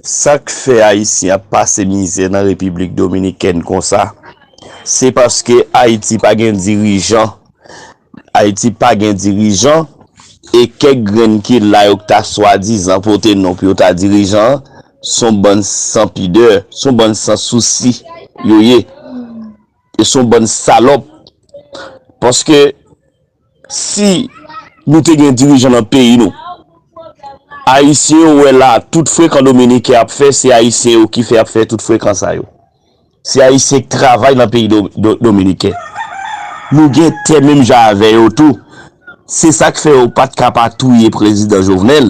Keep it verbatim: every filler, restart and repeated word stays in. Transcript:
Sa k fè Ayisyen ap pase mizè nan Repiblik Dominikèn konsa, se paske Ayiti pa gen dirijan. Ayiti pa gen dirijan, e kèk grenn ki la yo k ta swadizan pote non pou yo ta dirijan, se yon bann san pidè, se yon bann san sousi yo ye, e se yon bann salòp. Paske si nou te gen dirijan nan peyi nou, Ayisyen yo wè la, tout frekan Dominiken ap fè, se Ayisyen yo ki fè ap fè tout frekan sa yo. Se Ayisyen k travay nan peyi Do- Do- Dominiken. Nou gen tè menm jan avè yo tou. Se sa k fè yo pa t ka pa touye prezidan Jovenel.